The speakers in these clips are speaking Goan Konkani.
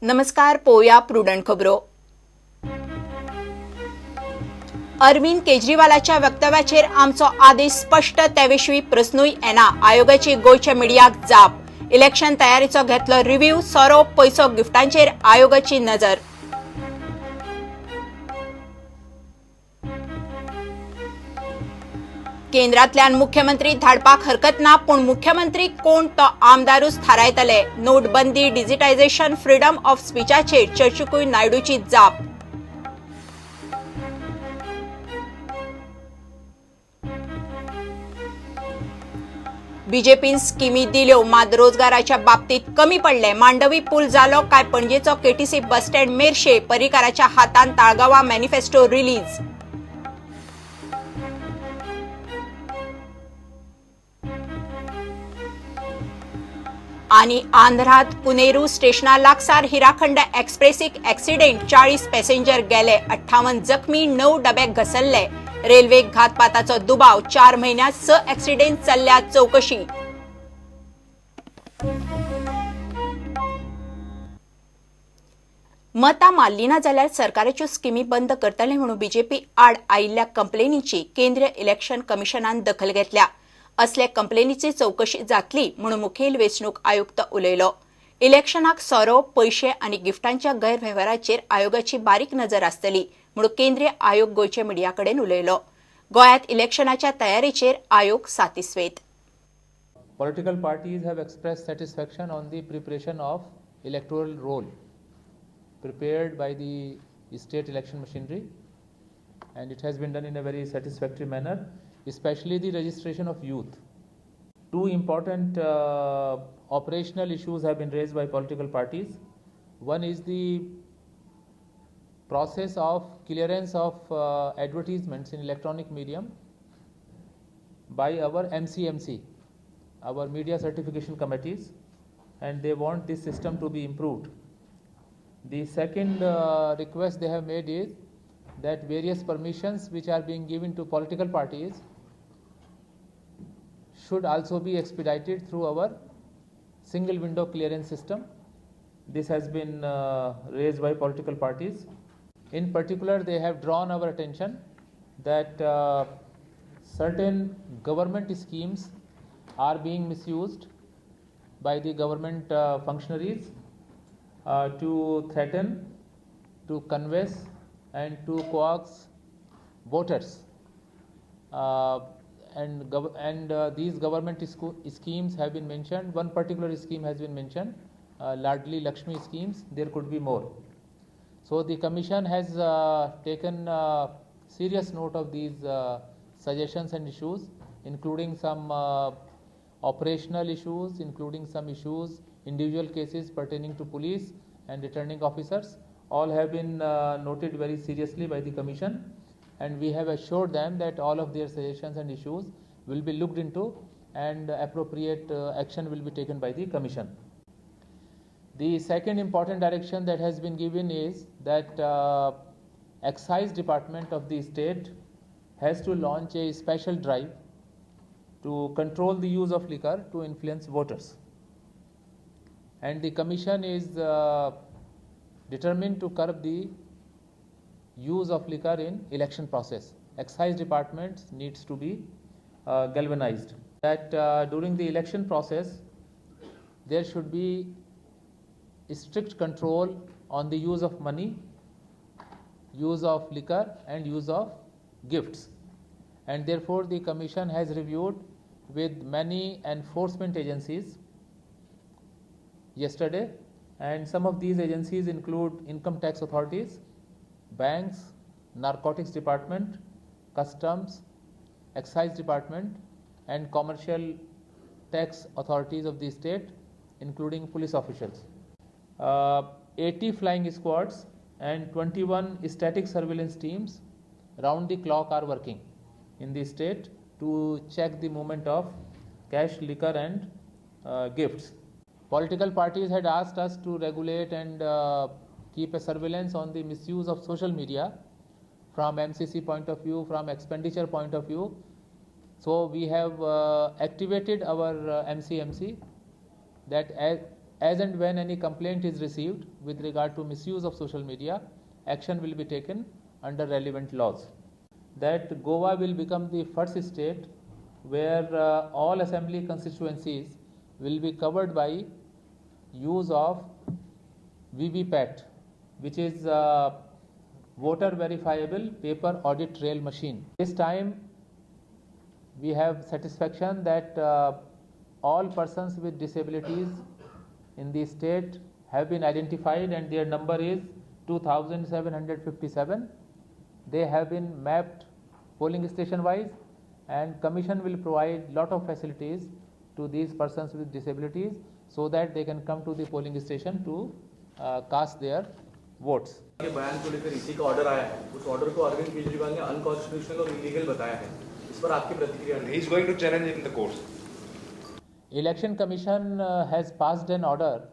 नमस्कार, पोया प्रुडंट खबरो. अरविंद केजरीवालाच्या वक्तव्याचेर आमचो आदेश स्पश्ट, त्या विशीं प्रस्नूय येना. आयोगाची गोंयच्या मिडियाक जाप. इलेक्शन तयारीचो घेतलो रिव्ह्यू. सोरो, पयसो, गिफ्टांचेर आयोगाची नजर. केंद्रातल्यान मुख्यमंत्री धाडपाक हरकत ना, पूण मुख्यमंत्री कोण तो आमदारूच थारायतले. नोटबंदी, डिजिटायझेशन, फ्रीडम ऑफ स्पीचाचेर चर्चेकूय नायडूची जाप. बीजेपीन स्किमी दिल्यो, मात रोजगाराच्या बाबतीत कमी पडले. मांडवी पूल जालो काय पणजेचो केटीसी बस स्टँड मेरशे? पर्रीकाराच्या हातान ताळगांवां मॅनिफेस्टो रिलीज. आणि आंध्रात पुनेरू स्टेशना लागसार हिराखंड एक्सप्रेसीक ऍक्सिडेंट. 40 पॅसेंजर गेले, 58 जखमी, 9 डबे घसरले. रेल्वेक घातपाताचो दुबाव. 4 म्हयन्यात 6 ऍक्सिडेंट, चल्ल्या चौकशी. मतां मारली ना जाल्यार सरकाराच्यो स्किमी बंद करतले म्हणून बीजेपी आड आयिल्ल्या कंप्लेनीची केंद्रीय इलेक्शन कमिशनान दखल घेतल्या. असले कंप्लेनीची चौकशी जातली म्हणून मुखेल वेंचणूक आयुक्त उलयलो. इलेक्शनाक सोरो, पयशे आनी गिफ्टांच्या गैरवेव्हाराचेर आयोगाची बारीक नजर आसतली म्हणून केंद्रीय आयोग गोंयच्या मिडिया कडेन उलयलो. गोंयांत इलेक्शनाच्या तयारीचेर आयोग सातिस्वेत. Political parties have expressed satisfaction on the preparation of electoral roll prepared by the state election machinery, and it has been done in a very satisfactory manner, especially the registration of youth. Two important operational issues have been raised by political parties. One is the process of clearance of advertisements in electronic medium by our MCMC, our media certification committees, and they want this system to be improved. The second request they have made is that various permissions which are being given to political parties should also be expedited through our single window clearance system. This has been raised by political parties. In particular, they have drawn our attention that certain government schemes are being misused by the government functionaries to threaten, to convince and to coax voters. And these government schemes have been mentioned. One particular scheme has been mentioned, Ladli Lakshmi schemes. There could be more. So the commission has taken serious note of these suggestions and issues, including some operational issues, including some issues, individual cases pertaining to police and returning officers. All have been noted very seriously by the commission, and we have assured them that all of their suggestions and issues will be looked into and appropriate action will be taken by the commission. The second important direction that has been given is that excise department of the state has to launch a special drive to control the use of liquor to influence voters. And the commission is determined to curb the use of liquor in election process. Excise department needs to be galvanized. That during the election process, there should be strict control on the use of money, use of liquor and use of gifts. And therefore, the commission has reviewed with many enforcement agencies yesterday, and some of these agencies include income tax authorities, banks, narcotics department, customs, excise department and commercial tax authorities of the state, including police officials. 80 flying squads and 21 static surveillance teams round the clock are working in the state to check the movement of cash, liquor and gifts. Political parties had asked us to regulate and keep a surveillance on the misuse of social media from MCC point of view, from expenditure point of view. So we have activated our MCMC that as As and when any complaint is received with regard to misuse of social media, action will be taken under relevant laws. That Goa will become the first state where all assembly constituencies will be covered by use of VVPAT, which is voter verifiable paper audit trail machine. This time we have satisfaction that all persons with disabilities in the state have been identified and their number is 2757. They have been mapped polling station wise, and commission will provide lot of facilities to these persons with disabilities so that they can come to the polling station to cast their votes. K बयान को लेकर इसी का ऑर्डर आया है, उस ऑर्डर को अरविंद केजरीवाल ने अनकॉन्स्टिट्यूशनल और इलीगल बताया है, इस पर आपकी प्रतिक्रिया? He is going to challenge in the courts. Election Commission has passed an order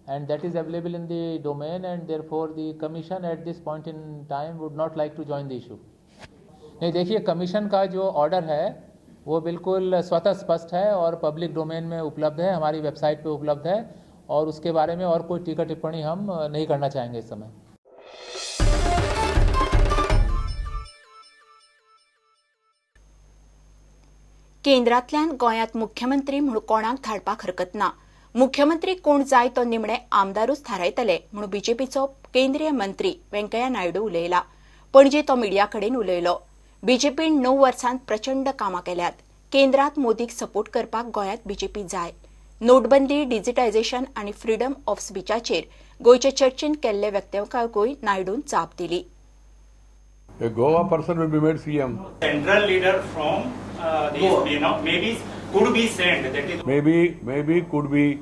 and that is available in the domain, and therefore the commission at this point in time would not like to join the issue. नहीं, देखिए, कमीशन का जो ऑर्डर है वो बिल्कुल स्वतः स्पष्ट है और पब्लिक डोमेन में उपलब्ध है, हमारी वेबसाइट पे उपलब्ध है, और उसके बारे में और कोई टीका टिप्पणी हम नहीं करना चाहेंगे इस समय. केंद्रांतल्यान गोंयांत मुख्यमंत्री म्हूण कोणाक धाडपाक हरकत ना, मुख्यमंत्री कोण जाय तो निमणे आमदारूच थारायतले म्हूण बीजेपीचो केंद्रीय मंत्री वेंकय्या नायडू उलयला. पणजे तो मिडिया कडेन उलयलो. बीजेपीन 9 वर्सांत प्रचंड कामां केल्यात. केंद्रांत मोदीक सपोर्ट करपाक गोंयांत बीजेपी जाय. नोटबंदी, डिजिटायझेशन आनी फ्रीडम ऑफ स्पीचाचेर गोंयचे चर्चेन केल्ले वक्तव्याकूय नायडून जाप दिली. A Goa person will be made CM. Central leader from this, you know, maybe could be sent. That is maybe could be.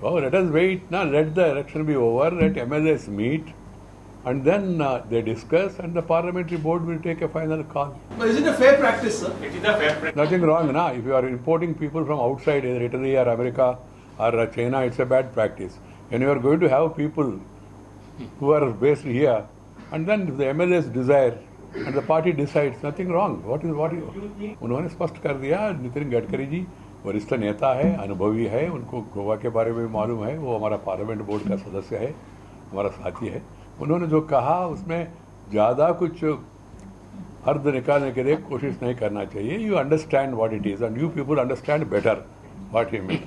Oh, let us wait. Now let the election be over. Let MLAs meet, and then they discuss, and the parliamentary board will take a final call. But is it a fair practice, sir? It is a fair practice. Nothing wrong, na? If you are importing people from outside, either Italy or America or China, it's a bad practice. And you are going to have people who are based here, and then if the MLAs desire and the party decides, nothing wrong. What is what is? उन्होंने स्पष्ट कर दिया. नितिन गडकरी जी वरिष्ठ नेता है, अनुभवी है, उनको गोवा के बारे में भी मालूम है, वो हमारा पार्लियामेंट बोर्ड का सदस्य है, हमारा साथी है. उन्होंने जो कहा उसमें ज़्यादा कुछ अर्थ निकालने के लिए कोशिश नहीं करना चाहिए. You understand what it is and you people understand better what he mean.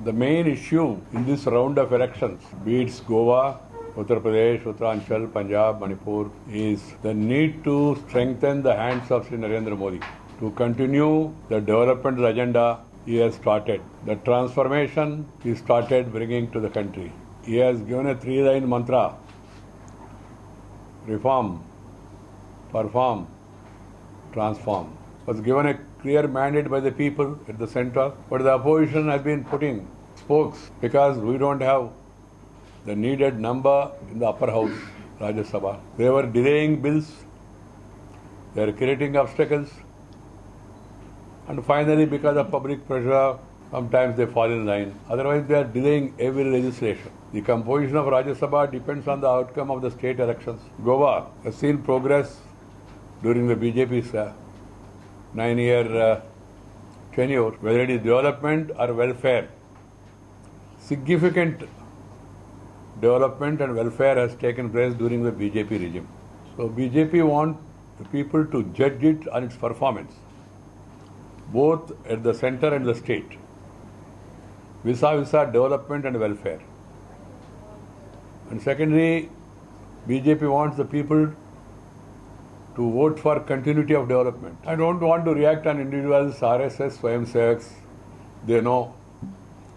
The main issue in this round of elections, be it Goa, Uttar Pradesh, Uttaranchal, Punjab, Manipur, is the need to strengthen the hands of Shri Narendra Modi to continue the development agenda he has started, the transformation he started bringing to the country. He has given a 3-line mantra: reform, perform, transform. Was given a clear mandate by the people at the center, but the opposition has been putting spokes because we don't have the needed number in the upper house, Rajya Sabha. They were delaying bills, they were creating obstacles, and finally, because of public pressure, sometimes they fall in line. Otherwise, they are delaying every legislation. The composition of Rajya Sabha depends on the outcome of the state elections. Goa has seen progress during the BJP's 9-year tenure, whether it is development or welfare. Significant development and welfare has taken place during the BJP regime. So BJP want the people to judge it on its performance, both at the center and the state, vis-a-vis development and welfare. And secondly, BJP wants the people to vote for continuity of development. I don't want to react on individuals, RSS, Swayamsevaks. They know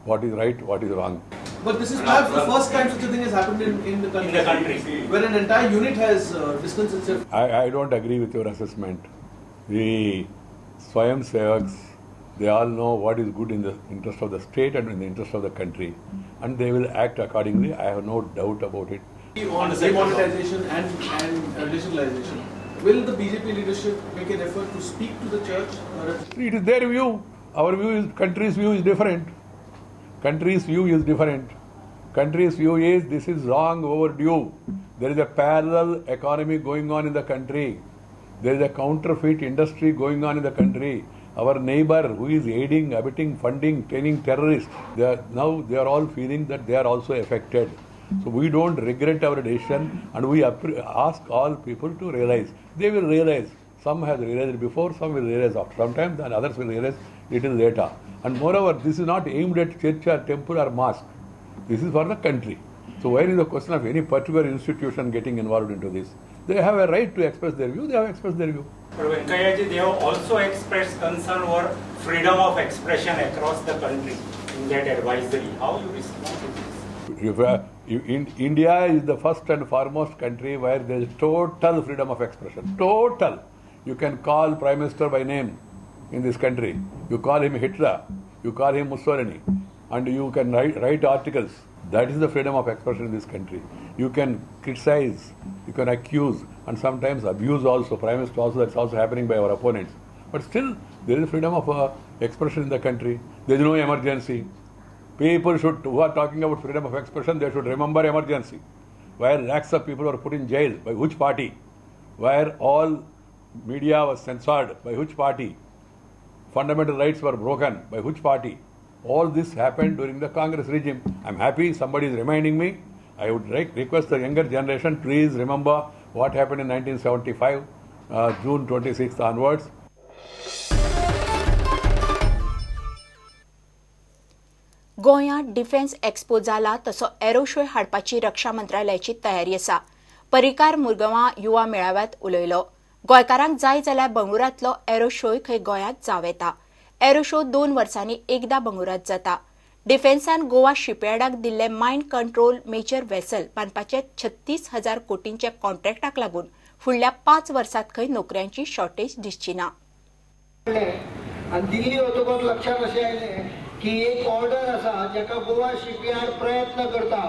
what is right, what is wrong. But this is perhaps the first time such a thing has happened in the country. In the country. When an entire unit has distanced itself. I don't agree with your assessment. The Swayamsevaks, they all know what is good in the interest of the state and in the interest of the country, and they will act accordingly. I have no doubt about it. On demonetization and digitalization, will the BJP leadership make an effort to speak to the church? It is their view. Our view is, country's view is different. Country's view is different. Country's view is this is long overdue. There is a parallel economy going on in the country. There is a counterfeit industry going on in the country. Our neighbor who is aiding, abetting, funding, training terrorists, now they are all feeling that they are also affected. So we don't regret our decision, and we ask all people to realize. They will realize. Some has realized before, some will realize after some time, and others will realize little later. And moreover, this is not aimed at church or temple or mosque. This is for the country. So where is the question of any particular institution getting involved into this? They have a right to express their view. They have expressed their view. But Venkaiah, they have also expressed concern over freedom of expression across the country in that advisory. How you respond to this? India is the first and foremost country where there is total freedom of expression. Total. You can call Prime Minister by name in this country. You call him Hitler. You call him Mussolini. And you can write articles. That is the freedom of expression in this country. You can criticize, you can accuse, and sometimes abuse also. Prime Minister also, that's also happening by our opponents. But still, there is freedom of expression in the country. There is no emergency. People who are talking about freedom of expression, they should remember emergency, where lakhs of people were put in jail by which party, where all media was censored by which party, fundamental rights were broken by which party. All this happened during the Congress regime. I'm happy somebody is reminding me. I would request the younger generation, please remember what happened in 1975, June 26th onwards. गोंयांत डिफेन्स एक्स्पो जाला तसो एरो शो हाडपाची रक्षा मंत्रालयाची तयारी आसा. पर्रीकार मुरगांवां युवा मेळाव्यात उलयलो. गोंयकारांक जाय जाल्यार बंगळुरांतलो एरो शोय खंय गोंयांत जावं येता. एरो शो 2 वर्सांनी एकदा बंगळुरांत जाता. डिफेन्सान गोवा शिपयार्डाक दिल्ले मायन कंट्रोल मेजर वेसल बांदपाचे 36,000 कोटींच्या कॉन्ट्रॅक्टाक लागून फुडल्या 5 वर्सांत खंय नोकऱ्यांची शॉर्टेज दिसची ना. आनी दिल्ली वतकच लक्षांत अशें आयलें की एक ऑर्डर आसा जाका गोवा शिपयार्ड प्रयत्न करता,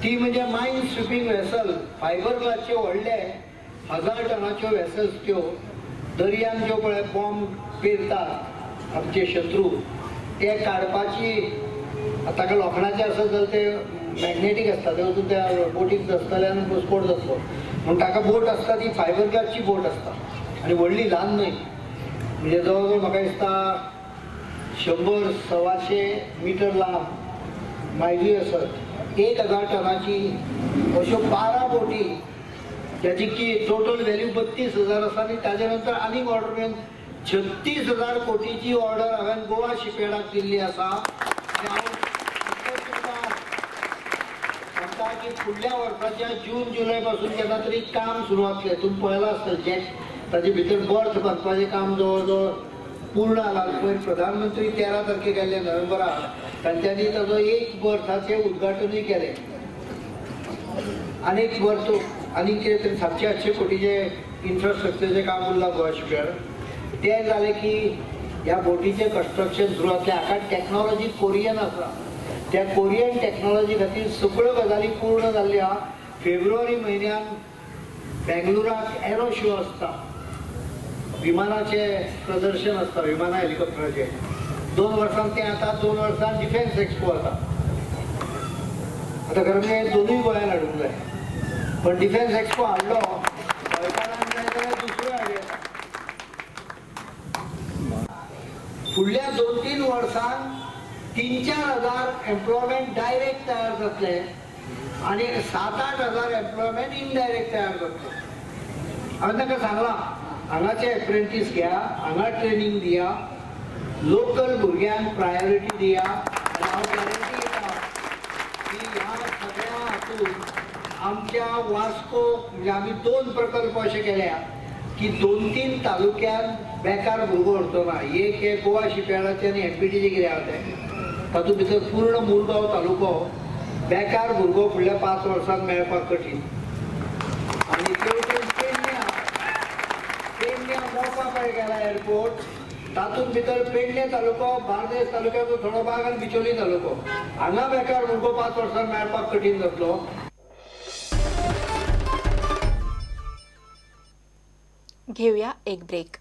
ती म्हणजे मायन स्विपिंग वेसल, फायबर ग्लासचे व्हडले 1000 टनाच्यो वेसल्स त्यो दर्यान ज्यो पळय बॉम्ब पेरतात आमचे शत्रू, ते काडपाची. ताका लोखणाचे आसत जाल्यार ते मॅग्नेटीक आसता, ते वचून त्या बोटीक दसतले आनी स्फोट जातलो. म्हूण ताका बोट आसता ती फायबर ग्लासची बोट आसता आनी व्हडली, ल्हान न्हय. म्हणजे जवळ जवळ म्हाका दिसता 100-125 मिटर लांब मायजूय आसत, 1000 टनाची अश्यो 12 बोटी ज्याची की टोटल व्हॅल्यू 32,000 आसा. आनी ताजे नंतर आनीक ऑर्डर मेळून 36,000 कोटीची ऑर्डर हांवें गोवा शिपयार्डाक दिल्ली आसा. आनी हांव सांगता की फुडल्या वर्साच्या जून जुलय पासून केन्ना तरी काम सुरू जातलें. तुमी पळयलां आसतलें जेट ताजे भितर बर्थ बांदपाचें काम जवळ जवळ पूर्ण जाला. पयर प्रधानमंत्री 13 तारखेक गेल्ले नोव्हेंबराक, तांच्यांनी ताजो एक बर्थाचें उद्घाटनूय केलें. आनी एक बर्थ आनी कितें तरी 700-800 कोटीचें इन्फ्रास्ट्रक्चरचें काम उरलां गोवा शिपयार्ड. तें जालें की ह्या बोटीचें कन्स्ट्रक्शन सुरू जातलें. हाका टॅक्नोलॉजी कोरियन आसा, त्या कोरियन टॅक्नोलॉजी खातीर सगळ्यो गजाली पूर्ण जाल्ल्यो आहा. फेब्रुवारी म्हयन्यान बेंगलुराक एरो शो आसता, विमानाचें प्रदर्शन आसता, विमानां हेलिकॉप्टराचें. 2 वर्सां तें आतां, 2 वर्सां डिफेन्स एक्सपो आसा. आतां खरें म्हणजे दोनूय गोंयांत हाडूंक जाय, पण डिफेन्स एक्सपो हाडलो गोंयकारांक जाय जाल्यार दुसरो हाडूं येता. फुडल्या 2-3 वर्सांत 3-4 हजार एम्प्लॉयमेंट डायरेक्ट तयार जातले आनी 7-8 हजार एम्प्लॉयमेंट इनडायरेक्ट तयार जातले. हांवें तांकां सांगलां, हांगाचे एप्रेंटीस घ्या, हांगा ट्रेनींग दिया, लोकल भुरग्यांक प्रायोरिटी दिया. आनी हांव गॅरंटी दिता की ह्या सगळ्या हातूंत आमच्या वास्को म्हणजे आमी 2 प्रकल्प अशे केल्या की 2-3 तालुक्यांत बेकार भुरगो उरचो ना. एक हे गोवा शिपयार्डाचे आनी एमपीटीचे कितें आहा तें, तातूंत भितर पूर्ण मुरगांव तालुको बेकार भुरगो फुडल्या 5 वर्सांत मेळपाक कठीण. आनी ते वटेन पेडण्या मोपा पळय गेला एअरपोर्ट, तातूंत भितर पेडणे तालुको, बार्देस तालुक्याचो थोडो भाग आनी बिचोली तालुको, हांगा बेकार भुरगो 5 वर्सांत मेळपाक कठीण जातलो. घेऊया एक ब्रेक.